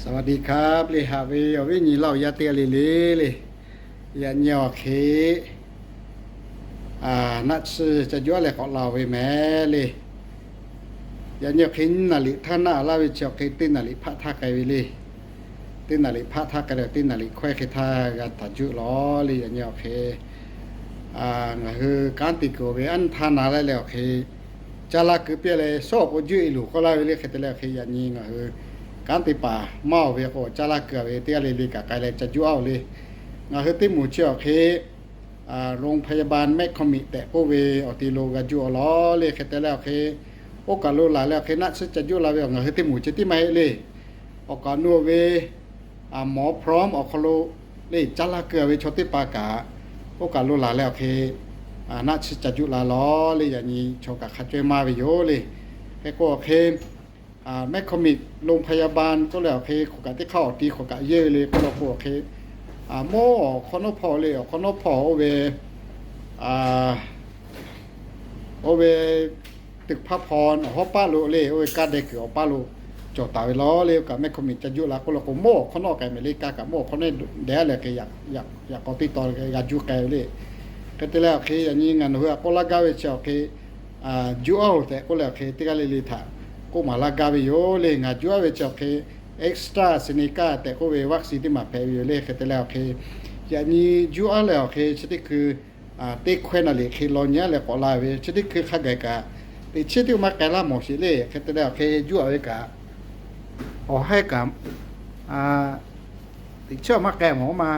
สวัสดีครับ le, haꞈ ve awˬ viˉ nyi Laˇ huˍ yaˇ teˇ g'aˇ le le le. Yaꞈ nyi awˬ hk'e naˆ tsuhˇ ca juˇ aˉ leh k'awꞈ la-oˬ ve mehˍ le. Yaꞈ nyi awˬ hk'e nyiˇ naˍ liꞈ htaˇ naˆ laˇ ve chi awˬ hk'e teˇ naˍ liꞈ hpaˆ htaˇ k'ai ve le. Teˇ naˍ liꞈ hpaˆ htaˇ k'ai leh teˇ naˍ liꞈ hkawehˇ hk'e htaˇ g'a htaꞈ juˇ lawˬ le. Yaꞈ nyi awˬ hk'e ngaˬ hui kanˉ te kuiˬ ve aˉ nyi htaˇ na laˇ leh awˬ hk'e caˇ laˇ keu piˇ leh shawˉ awˬ k'o juˇ e loˬ k'oˆ laˇ ve le. Hk'e te leh awˬ hk'e yaꞈ nyi ngaˬ hui kanˉ te paˍ maˇ-oˬ ve k'o caˇ laˇ keu ve teˇ g'aˇ le le kaꞈ k'ai leh ca juˇ aˉ-oˬ le. Ngaˬ hui teˇ moˍ chi awˬ hk'e โรงพยาบาล แมคคอมมิก tehꞈ k'oˆ ve awˬ ti lo g'a juˇ awˬ lawˬ le. Hk'e te leh awˬ hk'e oˇ kaˬ lo laˬ leh awˬ hk'e naˆ tsuhˇ ca juˇ la ve awˬ ngaˬ hui teˇ moˍ chi tiˉ maˇ heˆ le. Awˬ kaꞈ nuˇ ve หมอพร้อม awˬ hk'aw lo le caˇ laˇ keu ve chaw teˇ hpaˍ kaꞈ oˇ kaˬ lo laˬ leh awˬ hk'e naˆ tsuhˇ ca juˇ la lawˬ le. Yaꞈ nyi chaw kaꞈ hk'a caweh maˇ ve yoˬ le. Hk'e k'o awˬ hk'e แมคคอมมิก โรงพยาบาล k'oˆ leh awˬ hk'e hk'aˬ kaꞈ teˇ hk'aˇ awˬ ti hk'aˬ kaꞈ yehˇ ve le k'oˆ law k'o awˬ hk'e, mawˇ awˬ hk'awꞈ nawˉ hpawˇ le, awˬ hk'awꞈ nawˉ hpawˇ oˇ ve oˇ ve tuꞈ hpaˇ hpaw awˬ hawˉ paˆ lo le, oˇ ve kaˇ deh kuiˬ awˬ paˇ lo cawˬ taˍ ve lawˬ le. Oˇ kaꞈ แมคคอมมิก ca juˇ la k'oˆ law k'o mawˇ awˬ hk'awꞈ nawˉ k'ai mehˍ le. Kaˇ kaꞈ mawˇ awˬ hk'awꞈ nawˉ deh aˉ leh hk'e yaꞈ k'aw teˇ taw g'a juˇ k'ai ve le. Hk'e te leh awˬ hk'e yaꞈ nyi ngaˬ nawˬ hui htaꞈ k'oˆ laˇ gaˇ ve chi awˬ hk'e juˇ aˉ-oˬ tehꞈ k'oˆ leh awˬ hk'e teˇ g'aˇ le le htaꞈ k'oˆ maˍ laˇ gaˇ ve yoˬ le. Ngaˬ juˇ aˉ ve chi awˬ hk'e AstraZeneca tehꞈ k'oˆ ve วัคซีน teˇ maˬ hpehꞈ ve yoˬ le. Hk'e te leh awˬ hk'e yaꞈ nyi juˇ aˉ leh awˬ hk'e chi teˇ hkui teˇ hkawehˇ naˍ liꞈ hk'e law nyi aˉ leh k'awꞈ la ve chi teˇ hkui hk'a gaˬ kaꞈ teꞈ chiˉ teˇ maˇ k'ai laˇ mawˬ sheˍ le. Hk'e te leh awˬ hk'e juˇ aˉ ve kaꞈ awˬ haiˉ kaꞈ teꞈ chiˉ maˇ k'ai mawˬ ma.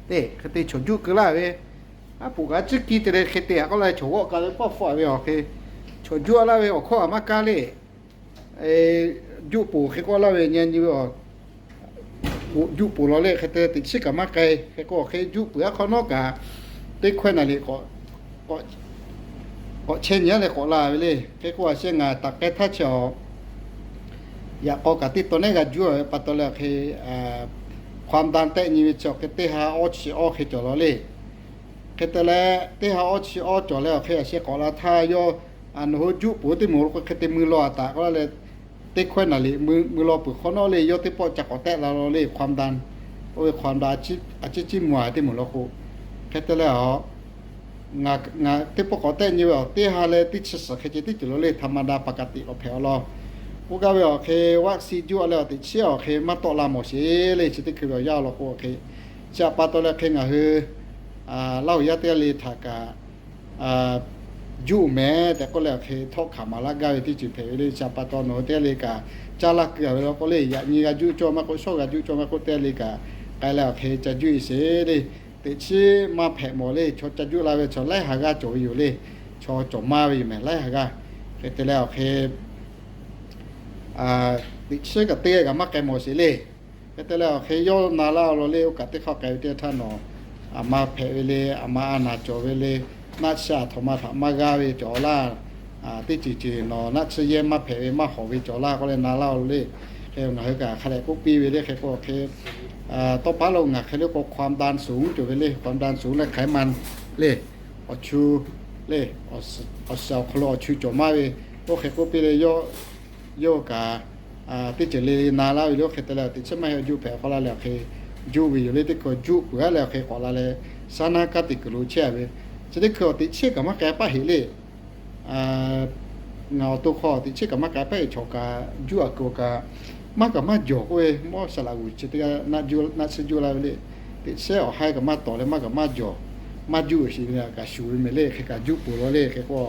Teˇ hk'e te chaw juˇ keu laˇ ve aˉ poꞈ kaꞈ tcuhˉ kiˇ te leh hk'e te aꞈ k'oˆ laˇ ve chaw g'awˆ ka ve pawˆ hpfuhˆ ve awˬ hk'e chaw juˇ aˉ laˇ ve awˬ hkawˇ a maˇ kaˇ le. Juˇ poˬ hk'e k'oˆ laˇ ve nyi nyi ve awˬ juˇ poˬ law le. Hk'e te teꞈ chiˉ kaꞈ maˇ k'ai. Hk'e k'o awˬ hk'e juˇ peuˬ aˉ hk'awꞈ nawˉ kaꞈ teˇ hkawehˇ naˍ liꞈ k'awꞈ chehˇ nyi aˉ leh k'awꞈ la ve le. Hk'e k'o a sheh ngaˬ taˍ k'ai htaˇ chi awˬ yaꞈ k'aw kaꞈ teˇ taw neˉ g'a juˇ ve pa taw leh awˬ hk'e ความดัน tehˆ nyi ve chi awˬ hk'e teˇ ha awˇ chi awˇ hk'e cawˬ law le. Hk'e te leh teˇ ha awˇ chi awˇ cawˬ leh awˬ hk'e a sheh k'awꞈ la htaˇ yawˇ nawˬ hui juˇ poˬ teˇ moˍ lo k'o hk'e te mui law a taꞈ k'oˆ laˇ leh teˇ hkawehˇ naˍ liꞈ mui law peuˬ hk'awꞈ nawˉ le yawˇ teˇ pawˆ ca k'awꞈ tehˆ la law le. ความดัน oˇ ve ความดัน a ciˉ ciˉ mui a teˇ moˍ law k'o hk'e te leh a ngaˬ teˇ pawˆ k'awꞈ tehˆ nyi ve awˬ teˇ ha leh teˇ chi suhˍ hk'e ceh teˇ ceuˬ law le. ธรรมดา ปกติ k'awꞈ hpehꞈ a law. K'oˆ gaˇ ve awˬ hk'e วัคซีน juˇ aˉ leh awˬ teꞈ chiˉ awˬ hk'e maˇ tawˆ la mawˬ sheˍ le. Chi teˇ hkui ve awˬ yaˇ law k'o awˬ hk'e chi aꞈ pa taw leh hk'e ngaˬ hui Laˇ huˍ yaˇ teˇ g'aˇ le htaꞈ kaꞈ juˇ mehˍ tehꞈ k'oˆ leh awˬ hk'e htawˆ hkanˍ maˍ laˇ gaˇ ve teˇ ceuˬ hpehꞈ ve le. Chi aꞈ pa taw nawˬ hui teˇ g'aˇ le kaꞈ caˇ laˇ keu a ve law k'o le yaꞈ nyi g'a juˇ cawˇ maˇ k'oˆ shawˉ g'a juˇ cawˇ maˇ k'oˆ teˇ g'aˇ le kaꞈ k'ai leh awˬ hk'e ca juˇ e sheˍ le. Teꞈ chiˉ maˇ hpehꞈ mawˬ le. Chaw ca juˇ la ve chaw laiˉ ha g'aˇ cawˬ ve yoˬ le. Chaw cawˬ maˇ ve yoˬ mehˍ laiˉ ha g'aˇ. Hk'e te leh awˬ hk'e teꞈ chiˉ kaꞈ teˇ g'aˇ kaꞈ maˇ k'ai mawˬ sheˍ le. Hk'e te leh awˬ hk'e yawˇ na laˇ law le. Oˇ kaꞈ teˇ hk'aˇ k'ai ve teˇ htaˇ nawˬ aˬ ma hpehꞈ ve le, aˬ ma a naˬ cawˬ ve le, naˆ tsuhˇ aˬ htoꞈ ma htaꞈ maˇ g'aˇ ve cawˬ laˇ. Teˇ ceuˬ ceuˬ nawˬ naˆ tsuhˇ yehˇ maˇ hpehꞈ ve maˇ hawˍ ve cawˬ laˇ k'oˆ leh na laˇ law le. Hk'e ngaˬ hui kaꞈ hk'a dehꞈ k'oˆ piˇ ve le. Hk'e k'o awˬ hk'e tawˇ paˉ lo ngaˬ hk'e le k'o ความดันสูง cawˬ ve le. ความดันสูง leh ไขมัน le, awˬ chu le, awˬ shiˍ awˬ hk'aw lo awˬ chu cawˬ maˇ ve, oˇ hk'e k'oˆ piˇ leh yawˇ yawˇ kaꞈ teˇ ceuˬ le le na laˇ ve le. Oˇ hk'e te leh teꞈ chiˉ maˇ heˆ juˇ hpehꞈ k'oˆ laˇ leh awˬ hk'e juˇ ve yoˬ le. Teˇ hkui juˇ peuˬ aˉ leh awˬ hk'e k'awꞈ la leh saˉ naˉ kaˉ te kuiˬ lo chehˇ a ve chi teˇ hkui awˬ teꞈ chiˉ kaꞈ maˇ k'ai paˇ heˆ le. Ngaˬ awˬ to hk'aw teꞈ chiˉ kaꞈ maˇ k'ai paˇ heˆ. Chaw kaꞈ juˇ a kuiˬ kaꞈ maˇ kaꞈ maˇ jawˬ k'oˆ ve mawˇ shaˍ laꞈ g'uˬ chi teˇ g'aˇ naˆ tsuhˇ juˇ laˇ ve le. Teꞈ chiˉ awˬ haiˉ kaꞈ maˇ tawˍ leh maˇ kaꞈ maˇ jawˬ, maˇ juˇ shiˍ ve kaꞈ shuˍ ve mehˍ le. Hk'e kaꞈ juˇ peuˬ law le. Hk'e k'o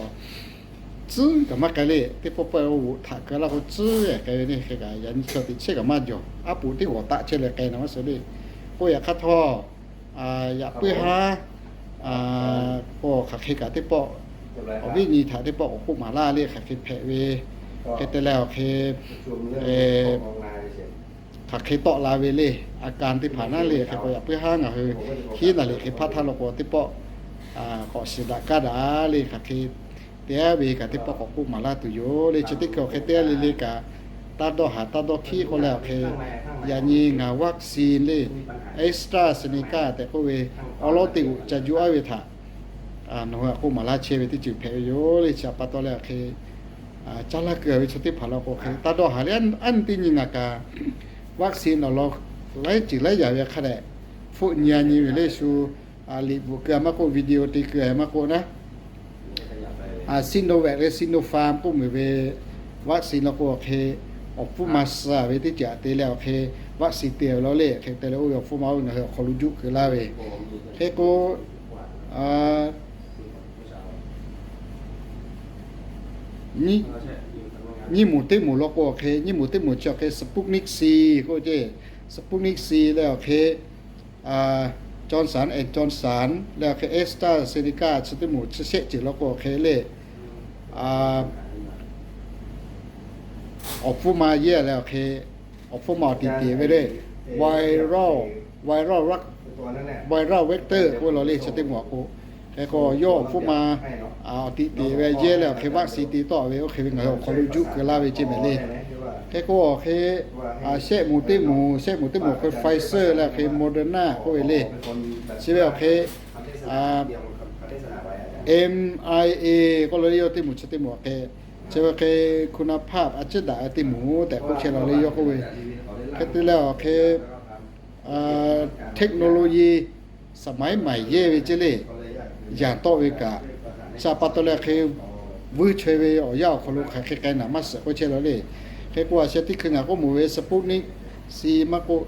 tcuhˉ kaꞈ maˇ k'ai le. Teˇ pawˆ pawˆ g'oꞈ htaꞈ keu laˇ k'o tcuhˉ k'ai ve le. Hk'e kaꞈ yaꞈ nyi chaw teꞈ chiˉ kaꞈ maˇ jawˬ, aˉ poꞈ teˇ g'awˬ taˆ chehˇ leh k'ai na maˇ suh le. K'oˆ yaꞈ hk'aˇ htawˇ yaꞈ puiˉ haˉ k'o hk'aˬ hk'e kaꞈ teˇ pawˆ awˬ viˉ nyi htaꞈ teˇ pawˆ k'awꞈ k'oˆ maˍ laˇ le. Hk'aˬ hk'e hpehꞈ ve hk'e te leh awˬ hk'e hk'aˬ hk'e tawˆ la ve le. A ka teˇ hpaˍ naˉ le. Hk'e k'o yaꞈ puiˉ haˉ ngaˬ hui hiˉ naˍ liꞈ hk'e hpaˇ htaˇ law k'o teˇ pawˆ k'awꞈ shiˍ daꞈ kaˇ daꞈ le. Hk'aˬ hk'e te aˉ ve kaꞈ teˇ pawˆ k'awꞈ k'oˆ maˍ laˇ tuˬ yoˬ le. Chi teˇ hkui awˬ hk'e teˇ g'aˇ le le kaꞈ taˇ dawˇ haˍ taˇ dawˇ hkiˆ k'oˆ leh awˬ hk'e yaꞈ nyi ngaˬ วัคซีน le, AstraZeneca tehꞈ k'oˆ ve awˉ lawˉ teˇ g'uꞈ ca juˇ aˉ ve htaꞈ nawˬ hui htaꞈ k'oˆ maˍ laˇ chehˇ ve teˇ ceuˬ hpehꞈ ve yoˬ le. Chi aꞈ pa taw leh awˬ hk'e caˇ laˇ keu a ve chaw teˇ hpaˍ law k'o hk'e taˇ dawˇ haˍ le. Aˉ nyi teˇ nyi ngaˬ kaꞈ vaccine awˬ lawn laiˉ ceuˬ laiˉ yaꞈ ve hk'a dehꞈ hpfuhˆ nyi a nyi ve le shu, liꞈ bvuhꞈ keu a maˇ k'oˆ, video te keu a maˇ k'oˆ naˉ, Sinovac leh Sinopharm k'oˆ meuˬ ve vaccine law k'o awˬ hk'e, awˬ hpfuhˇ ma suh ve teˇ ceuˬ te leh awˬ hk'e vaccine te ve law le. Hk'e te leh oˇ ve awˬ hpfuhˇ ma oˇ ve ngaˬ hui awˬ hk'aw lo juˆ keu laˇ ve. Hk'e k'o, nyiˇ moˍ teˇ moˍ law k'o awˬ hk'e, nyiˇ moˍ teˇ moˍ chi awˬ hk'e Sputnik C k'oˆ ce, Sputnik C leh awˬ hk'e Johnson and Johnson leh awˬ hk'e AstraZeneca chi teˇ moˍ chi shehˆ ceuˬ law k'o awˬ hk'e le, awˬ hpfuhˇ ma yehˇ leh awˬ hk'e, awˬ hpfuhˇ ma awˬ tiꞈ tiꞈ ve le, viral, viral, viral vector k'oˆ ve law le chi teˇ moˍ a k'o. Hk'e k'o yawˇ awˬ hpfuhˇ ma awˬ tiꞈ tiꞈ ve yehˇ leh awˬ hk'e vaccine te tawˆ ve oˇ hk'e ve ngaˬ hui awˬ hk'aw lo juˆ keu laˇ ve ce mehˍ le. Hk'e k'o awˬ hk'e, shehˆ moˍ teˇ moˍ, shehˆ moˍ teˇ moˍ hk'e Pfizer leh awˬ hk'e Moderna k'oˆ ve le. Chi ve awˬ hk'e, M I A k'oˆ law le yawˇ teˇ moˍ chi teˇ moˍ awˬ hk'e, chi ve hk'e คุณภาพ a ciˉ daꞈ ve teˇ moˍ tehꞈ k'oˆ chehˇ law le yawˇ k'oˆ ve. Hk'e te leh awˬ hk'e technology สมัยใหม่ yehˇ ve ce le, yanˍ tawˆ ve kaꞈ, chi pa taw leh hk'e vuiˇ chaweh ve awˬ yanˇ awˬ hk'aw lo hk'aˬ hk'e k'ai naˍ maˇ shiˍ k'oˆ chehˇ law le. Hk'e k'o a sheh teˇ hkui ngaˬ k'oˆ moˍ ve Sputnik C maˇ k'oˆ,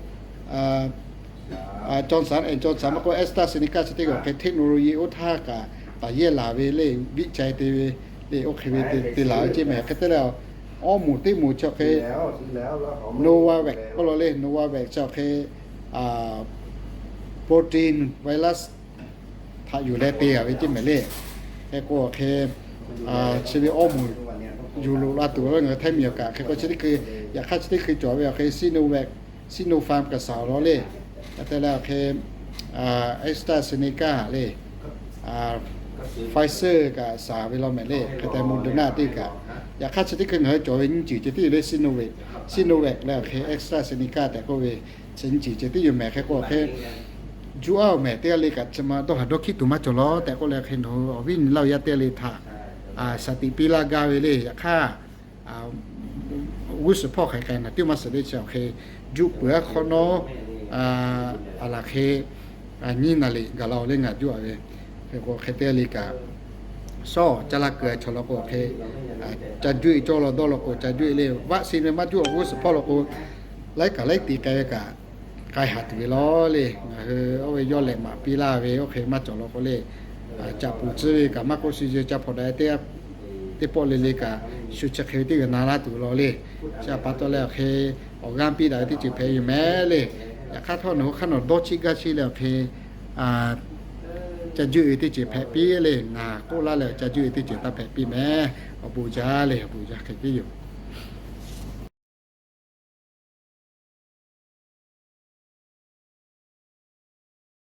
Johnson and Johnson maˇ k'oˆ AstraZeneca chi teˇ g'aˇ hk'e technology oˇ htaˇ kaꞈ taˍ yehˇ laˬ ve le, viˆ cai te ve le, oˇ hk'e ve te laˬ ve ce mehˍ. Hk'e te leh, awˇ moˍ teˇ moˍ chi awˬ hk'e Novavax k'oˆ law le, Novavax chi awˬ hk'e protein virus htaꞈ yuˬ leh te a ve ce mehˍ le. Hk'e k'o awˬ hk'e, chi ve awˇ moˍ yuˬ loꞈ la tuˬ ve ngaˬ hui htaiˇ miˬ awˬ kaꞈ hk'e k'o chi teˇ hkui, yaꞈ hk'aˇ chi teˇ hkui cawˬ ve awˬ hk'e Sinovac, Sinopharm kaꞈ saˍ law le. Hk'e te leh awˬ hk'e AstraZeneca le, Pfizer kaꞈ saˍ ve law mehˍ le. Hk'e te Moderna teˇ kaꞈ, yaꞈ hk'aˇ chi teˇ hkui ngaˬ hui cawˬ ve nyiˇ ceuˬ ceh tiˉ yoˬ le, Sinovac, Sinovac leh awˬ hk'e AstraZeneca tehꞈ k'oˆ ve, chi nyiˇ ceuˬ ceh tiˉ yoˬ mehˍ. Hk'e k'o awˬ hk'e juˆ aˉ mehˍ teˇ g'aˇ le kaꞈ chi ma dawˇ haˍ dawˇ hkiˆ tuˬ maˇ cawˬ law tehꞈ k'oˆ leh hk'e nawˬ hui awˬ viˉ nyi laˇ yaˇ teˇ g'aˇ le htaꞈ shaˍ tiꞈ piˇ laˇ gaˇ ve le. Yaꞈ hk'aˇ g'uˇ suhˍ hpawˇ hk'aˬ hk'e naˍ tiˉ maˇ shiˍ le chi awˬ hk'e juˆ peuˬ aˉ hk'awꞈ nawˉ, a laˬ hk'e nyiˇ naˍ riˍ gaˬ la-o le ngaˬ juˆ a ve. Hk'e k'o hk'e teˇ g'aˇ le kaꞈ, sawˉ ca laˇ keu a chaw law k'o hk'e ca juˆ e cawˇ law dawˇ law k'o ca juˆ e le. Vaccine ve maˇ juˆ awˬ g'uˇ suhˍ hpawˇ law k'o laiˉ kaꞈ laiˉ tiꞈ k'ai ve kaꞈ k'ai haˍ tuˬ ve law le. Ngaˬ hui oˇ ve yawˇ lehˬ maꞈ piˇ laˇ ve oˇ hk'e maˇ cawˬ law k'o le, caꞈ puˍ tcuhˉ ve kaꞈ maˇ k'oˆ, shu yehˬ ca hpawnˬ daꞈ ve teˇ pawˆ le le kaꞈ shu chi hk'e ve teˇ g'aˇ na laˇ tuˬ ve law le. Chi pa taw leh awˬ hk'e awˬ g'aˇ piˇ daꞈ ve teˇ ceuˬ hpehꞈ yoˬ mehˍ le. Yaꞈ hk'aˇ htawˇ nawˬ hui hk'aˇ nawˬ dawˇ chiˆ gaˇ chiˆ leh awˬ hk'e ca juˆ e ve teˇ ceuˬ hpehꞈ piˇ le. Ngaˬ k'oˆ laˇ leh ca juˆ e ve teˇ ceuˬ taˇ hpehꞈ piˇ mehˍ. Awˬ bon jaˇ le, awˬ bon jaˇ hk'e piˇ yoˬ.